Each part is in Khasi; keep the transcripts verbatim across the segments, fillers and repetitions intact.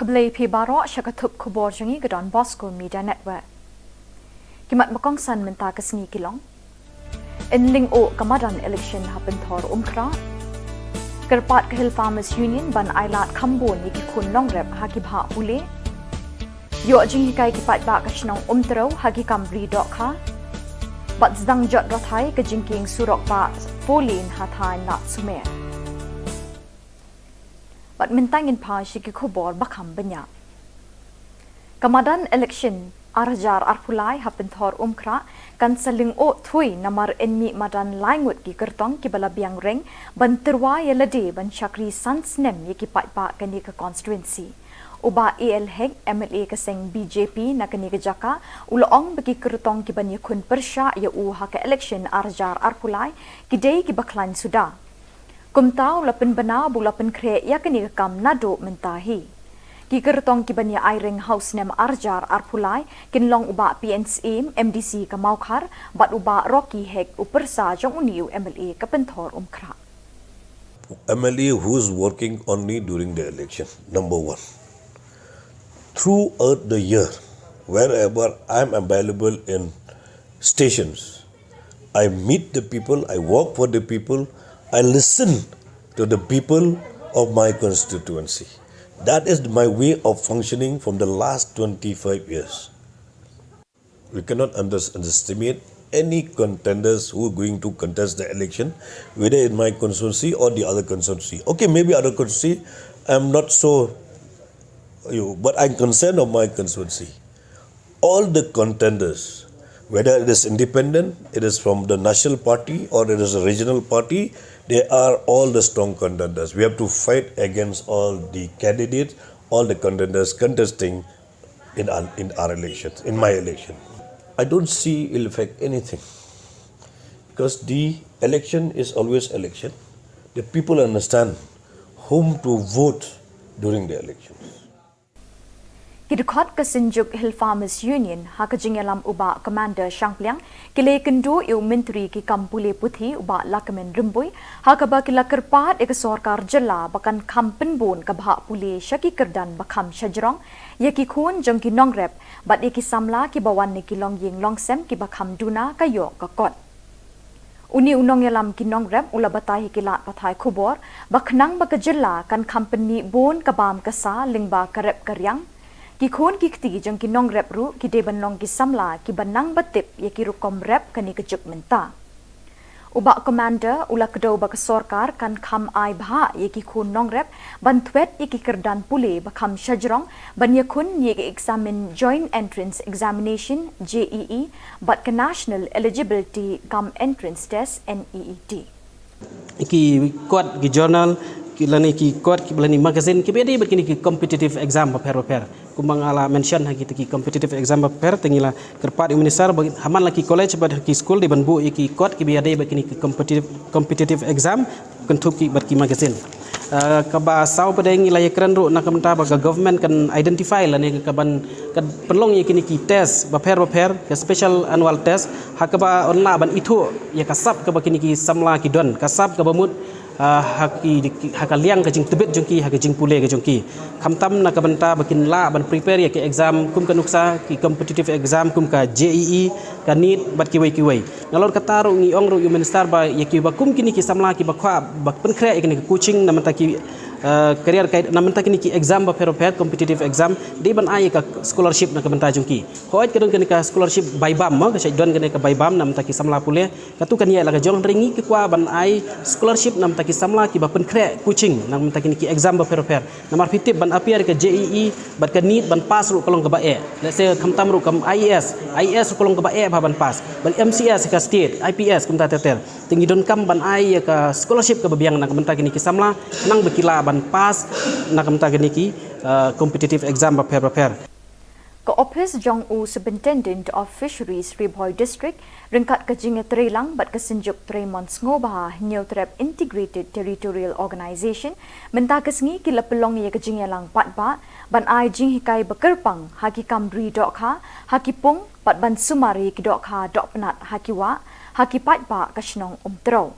Khublei phi baroh sha ka thup khubor jong ngi ka Don Bosco Media Network. Ki mat ba kongsan mynta ka sngi ki long: Yn lyngngoh ka madan election ha Pynthor Umkhrah. Kyrpad ka Hill Farmers Union ban ailad khambun ïa ki khun nongrep ha ki bhah pule. Ïoh jinghikai ki paidbah ka shnong Umtrew ha ki kam ri dohkha. Bad sdang jot rathai ka jingkieng surok bah four lane ha thaiñ Ladsumer. Bad mynta ngin phai sha ki khubor ba kham bniah. Ka madan election ar hajar arphew lai ha Pynthor Umkhrah kan sa lyngngoh thui namar yn mih madan lai ngut ki kyrtong kiba la biang reng ban tyrwa ïa lade ban shakri san snem ïa ki paidbah kane ka constituency. U Bah A L Hek, M L A ka seng B J P na kane ka jaka, u la ong ba ki kyrtong kiban ïakhun pyrshah ïa u ha ka election ar hajar arphew lai ki dei kiba khlaiñ suda. Kumta u la pynbna ba u la pynkhreh ïa kane ka kam naduh mynta hi. Ki kyrtong kiban ïa ai reng ha u snem ar hajar arphew lai kin long u Bah P N Syiem, M D C ka Mawkhar, bad u Bah Rocky Hek, u pyrsa jong une u M L A ka Pynthor Umkhrah. M L A who's working only during the election, number one. Throughout the year, wherever I'm available in stations, I meet the people, I work for the people, I listen to the people of my constituency. That is my way of functioning from the last twenty-five years. We cannot under-, underestimate any contenders who are going to contest the election, whether in my constituency or the other constituency. Okay, maybe other constituency, I'm not so, you, but I'm concerned of my constituency. All the contenders, whether it is independent, it is from the national party, or it is a regional party, they are all the strong contenders. We have to fight against all the candidates, all the contenders contesting in our, in our election, in my election. I don't see it'll affect anything, because the election is always election. The people understand whom to vote during the elections. Ki dkhot ka Synjuk Hill Farmers Union ha ka jingïalam u Bah Commander Shangpliang ki la ïakynduh ïa u Myntri ki kam pule puthi u Bah Lahkmen Rymbui, ha kaba ki la kyrpad ïa ka sorkar jylla ba kan kham pynbun ka bhah pule sha ki kyrdan ba kham shajrong, ïa ki khun jong ki nongrep bad ïa ki samla kiba wan na ki longïing longsem kiba kham duna ka ïoh ka kot. Une u nongïalam ki nongrep u la batai ha ki lad pathai khubor ba khnang ba ka jylla kan kham pynmih bun ka bam ka sa lyngba ka rep ka riang, ki khun ki kti jong ki nongrep ruh ki dei ban long ki samla kiba nang ba tip ïa ki rukom rep kane ka juk mynta. U Bah Commander u la kdew ba ka sorkar kan kham ai bhah ïa ki khun nongrep ban thwet ïa ki kyrdan pule ba kham shajrong ban ïakhun ïa ka eksamin Joint Entrance Examination, J E E, bad ka National Eligibility cum Entrance Test, N E E T. Ki kot, ki journal, ki lane ki kot, ki lane magazine kiba ïadei bad kine ki competitive exam bapher bapher. Kumba nga la mention ha kita ki competitive exam bapher, te ngi la kyrpad ïa u minister ba ha man la ki college bad ha ki skul dei ban buh ïa ki kot kiba ïadei bad kine ki competitive, competitive exam, kynthup ki bad ki magazine. Ah, kaba saw pat de ngi la ïakren ruh na ka bynta ba ka government kan identify lane ka ban, kan pynlong ïa kine ki test bapher bapher, ka special annual test, ha kaba yn lah ban ithuh ïa ka sap kaba kine ki samla ki don, ka sap kaba mut, ah, ha ki, ha ka liang ka jingtbit jong ki, ha ka jingpule ka jong ki. Khamtam na ka bynta ba kin lah ban prepare ïa ki exam kum ka nuksa, ki competitive exam kum ka J E E, ka NEET bad kiwei kiwei. Nalor kata ruh ngi ong ruh ïa u minister ba ïa kiba kum kine ki samla kiba kwah ba pynkhreh ïa kine ki coaching na bynta ki, eh, career guide, na bynta kine ki exam bapher bapher, competitive exam, dei ban ai ïa ka scholarship na ka bynta jong ki. Hooid ka don kane ka scholarship bai bam mo, ka shait don kane ka bai bam na bynta ki samla pule. Katu kan ïaid la ka jong, hynrei ngi ki kwah ban ai scholarship na bynta ki samla kiba pynkhreh coaching na bynta kine ki exam bapher bapher. Namar phi tip ban appear ka J E E bad ka NEET ban pass ruh ka long kaba eh. Let's say khamtam ruh kam I A S, I A S ruh ka long kaba eh bha ban pass. Bad M C S ka state, I P S kumta ter ter. Te ngi donkam ban ai ïa ka scholarship kaba biang na ka bynta kine ki samla, nang ba ki lah ban pass na ka bynta kine ki, uh, competitive exam bapher bapher. Ka ophis jong u Superintendent of Fisheries Ri Bhoi District ryngkat ka jingïatreilang bad ka Synjuk Treimon Sngewbha Hynñiewtrep Integrated Territorial Organization mynta ka sngi ki la pynlong ïa ka jingïalang paidbah ban ai jinghikai ba kyrpang ha ki kam ri dohkha, ha ki pung bad ban sumar ïa ki dohkha dohpnat ha ki wah, ha ki paidbah ka shnong Umtrew.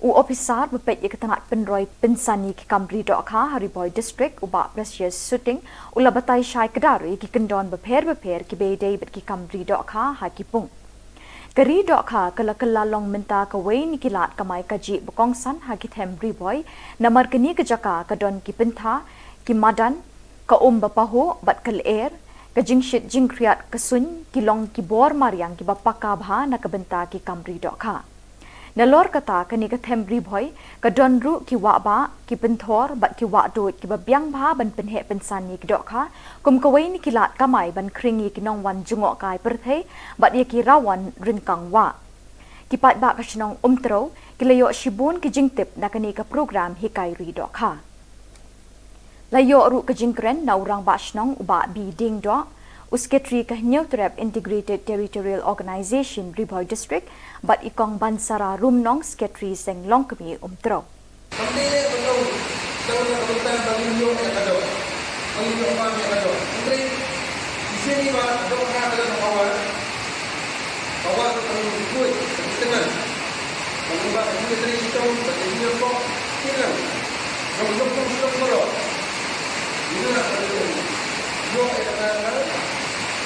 U ophisar ba peit ïa ka tnat pynroi pynsan ïa ki kam ri dohkha ha Ri Bhoi District, u Bah Precious Suting, u la batai shai kdar ïa ki kyndon bapher bapher kiba ïadei bad ki kam ri dohkha ha ki pung. Ka ri dohkha ka la kylla long mynta kawei na ki lad kamai kajih ba kongsan ha ki them Ri Bhoi, namar kane ka jaka ka don ki pyntha, ki madan, ka um ba pahuh bad ka lyer, ka jingshit jingkhriat ka suiñ, ki long ki bor mariang kiba paka bha na ka bynta ki kam ri dohkha. Nalor kata, kane ka them Ri Bhoi ka don ruh ki wah bah, ki pynthor bad ki wah duid kiba biang bha ban pynheh pynsan ïa ki dohkha, kum kawei na ki lad kamai ban khring ïa ki nongwan jngohkai pyrthei bad ïa ki rawan ryngkang wah. Ki paidbah ka shnong Umtrew ki la ïoh shibun ki jingtip na kane ka program hikai ri dohkha. La ïoh ruh ka jingkren na u rangbah shnong u Bah B Diengdoh, u Secretary ka Hynñiewtrep Integrated Territorial Organization Ri Bhoi District, bad i Kong Bansara Rumnong, Secretary Seng Longkmie Umtrew. Kam dei leh ban long tang na ka bynta ba ngin ïoh ïa ka doh, ba ngin ïoh bam ïa ka doh. Hynrei shisien ba dohkha ka don ha ka wah, ka wah ka don ha ka khuid, ha ka tngan. Ba ngin ba ka jingïatrei shitom bad ka jingïakob kti lang jong ka shnong baroh. Ïa ka ïoh ïa ka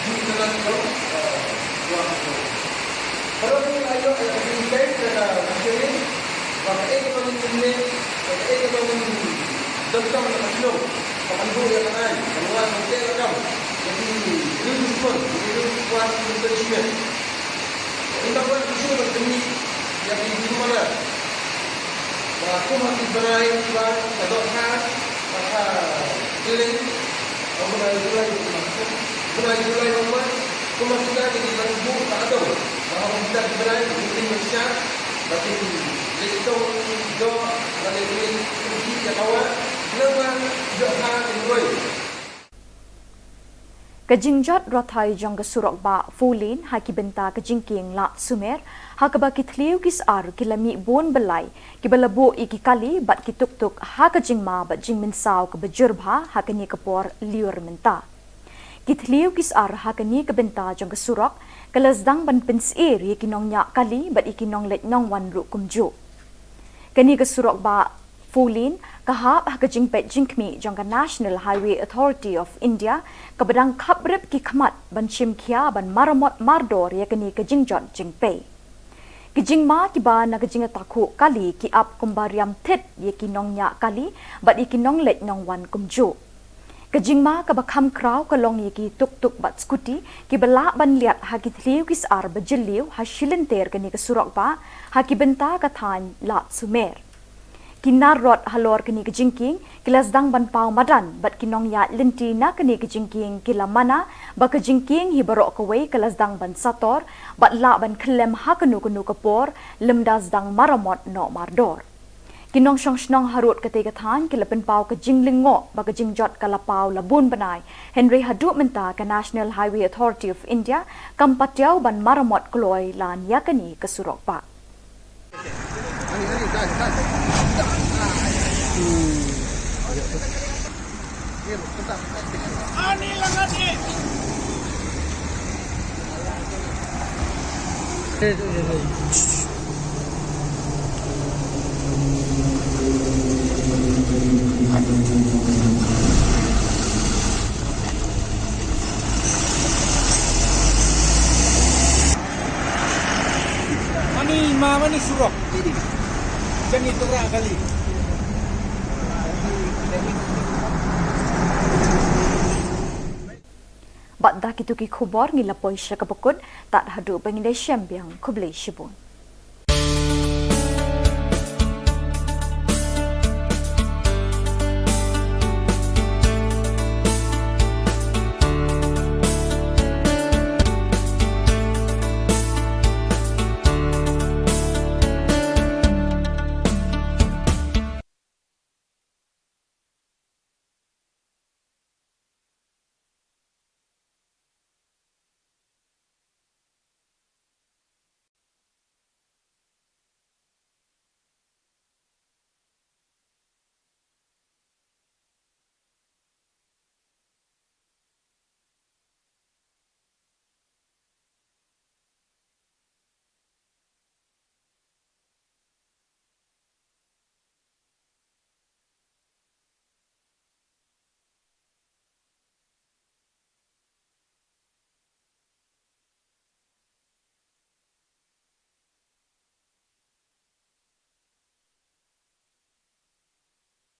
jingïatrei jong ka wah. Baroh ngi la ïoh ïa ka jinghikai na ka jinghikai ba kaei kaba ngin leh, ba kaei kaba ngin donkam na ka shnong, ba kan buh ïa ka aiñ, ba ngin wan ban teh lakam ïa ki riew dushmon, ïa ki riew dushmon ki dushmon. Ynda wan ki shu ban pynmih ïa ki jingmana. Ba kum ha ki bnai ba ka dohkha, ba ka kylleng, ba bnai July, bnai July ba ma, kum ha kita ki ban buh ka adong, ba ha kita ki bnai ki kin ban shah, ba kin leit tong doh, ba leit leit kum ki ïa ka wah, namar dohkha kin roi. Ka jingjot rathai jong ka surok bah four lane ha ki bynta ka jingkieng Lad Sumer, ha kaba ki thliew ki sar ki la mih bun byllai, kiba la buh ïa ki kali bad ki tuk tuk ha ka jingma bad jingmynsaw kaba jur bha ha kane ka por lyiur mynta. Ki thliew ki sar ha kane ka bynta jong ka surok ka la sdang ban pynsyier ïa ki nongñiah kali bad ïa ki nongleit nongwan ruh kumjuh. Kane ka surok bah four lane ka hap ha ka jingpeit jingkhmih jong ka National Highway Authority of India, kaba dang khap rep ki khmat ban shim khia ban maramot mardor ïa kane ka jingjot jingpei. Ki jingma kiba na ka jingïatakhuh kali ki ap kumba riam thit ïa ki nongñiah kali bad ïa ki nongleit nongwan kumjuh. Ka jingma kaba kham khraw ka long ïa ki tuk tuk bad skuti kiba lah ban liat ha ki thliew ki sar ba jylliew ha shilynter kane ka surok bah ha ki bynta ka thaiñ Lad Sumer. Ki nar rot halor kane ka jingkieng ki la sdang ban paw madan bad ki nongïaid lynti na kane ka jingkieng ki la mana ba ka jingkieng hi baroh kawei ka la sdang ban sator bad lah ban khyllem ha kano kano ka por lymda sdang maramot noh mardor. Ki nongshong shnong harud katei ka thaiñ ki la pynpaw ka jinglyngngoh ba ka jingjot ka la paw la bun bnai, hynrei haduh mynta ka National Highway Authority of India kam patiaw ban maramot kloi lan ïa kane ka surok bah. Mani ma mani surok. Jani tura kali. Bad da kitu ki khubor ngi la poi sha kaba kut, tad haduh ba ngin ïashem biang, khublei shibun.